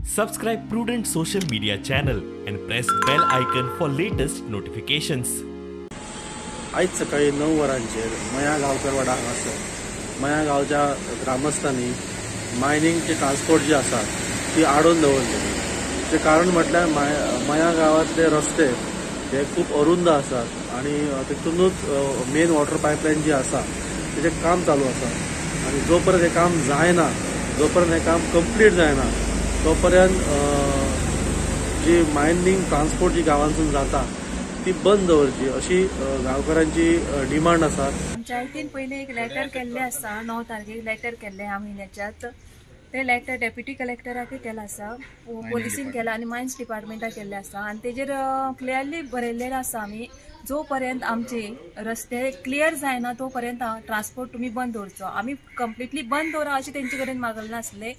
Subscribe Prudent social media channel and press bell icon for latest notifications. आयज सकाळी 9 वरांचेर मया गांवकरवाडा हांगासर मया गांवच्या ग्रामस्थांनी मायनिंगचे ट्रान्सपोर्ट जी आसा ती आडोवन दवरली. तें कारण म्हटल्यार मया गांवांतले रस्ते हे खूब अरुंद आसात आनी तितूनच मेन वॉटर पायपलायन जी आसा तेजें काम चालू आसा आनी जो पर्यंत हें काम जायना, जो पर्यंत हें काम कंप्लीट जायना तो पर्यंत जी मायनिंग ट्रान्सपोर्ट जी गांवांतसून जाता ती बंद दवरची अशी गांवकारांची डिमांड आसा. पंचायतीन पयलीं एक लेटर केल्लें आसा, 9 तारखेक लेटर केल्लें ह्या म्हयन्याच्यात. तें लेटर डेप्युटी कलेक्टराकय केलां आसा, पोलिसीन केलां आनी मायन्स डिपार्टमेंटाक केल्लें आसा आनी तेजेर क्लियरली बरयल्लें आसा आमी जो पर्यंत आमचे रस्ते क्लियर जायना तो पर्यंत ट्रान्सपोर्ट तुमी बंद दवरचो. आमी कंप्लिटली बंद दवरा अशें तेंचे कडेन मागलें नासलें.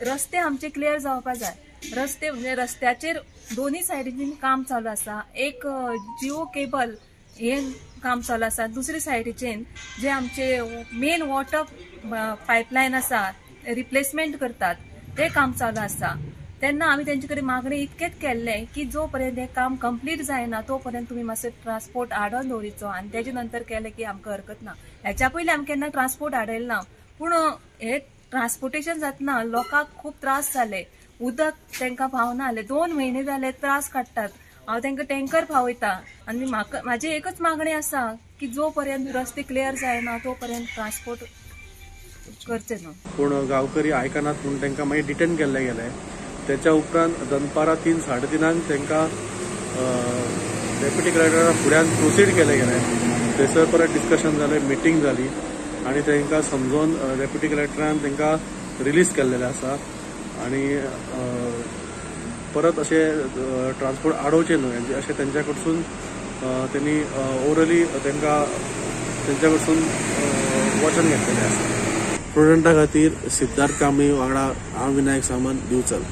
रस्ते आमचे क्लियर जावपा जाय. रस्ते म्हणजे रस्त्याचेर दोनूय सायडीन काम चालू आसा. एक जिओ केबल हे काम चालू आसा, दुसरे सायडीचेन जे आमचे मेन वॉटर पायपलायन आसा रिप्लेसमेंट करतात ते काम चालू आसा. तेन्ना आमी तेंचे कडेन मागणी इतकेच केल्लें की जो पर्यंत हें काम कंप्लीट जायना तो पर्यंत तुमी मातसो ट्रान्सपोर्ट आडोवन दवरिचो आनी तेजे नंतर केलें की आमकां हरकत ना. हेच्या पयलीं आमी केन्ना ट्रान्सपोर्ट आडयलें ना, पूण हे ट्रान्सपोर्टेशन जातना लोकांक खूब त्रास जाले. उदक तांकां पावना जालें, 2 म्हयने जाले त्रास काडटात. हांव तांकां टँकर पावयता आनी म्हाका म्हाजी एकच मागणी आसा की जो पर्यंत रस्ते क्लियर जायना तो पर्यंत ट्रान्सपोर्ट करचे न्हू. पूण गांवकरी आयकनात म्हूण तांकां मागीर डिटेन केल्ले गेले. तेच्या उपरांत दनपारां 3 साडे 3 तांकां डेप्युटी कलेक्टरा फुड्यान प्रोसीड केले गेले. थंयसर परत डिस्कशन जालें, मिटींग जाली आनी तांकां समजोवन डेप्युटी कलेक्टरान तांकां रिलीज केल्लेलें आसा आनी परत अशें ट्रान्सपोर्ट आडोवचें न्हय अशें तेंच्या कडसून तेणी ओरली तांकां तेंच्या कडसून वचन घेतलेलें आसा. प्रुडंटा खातीर सिद्धार्थ कांबळी वांगडा हांव विनायक सामंत, दिवचल.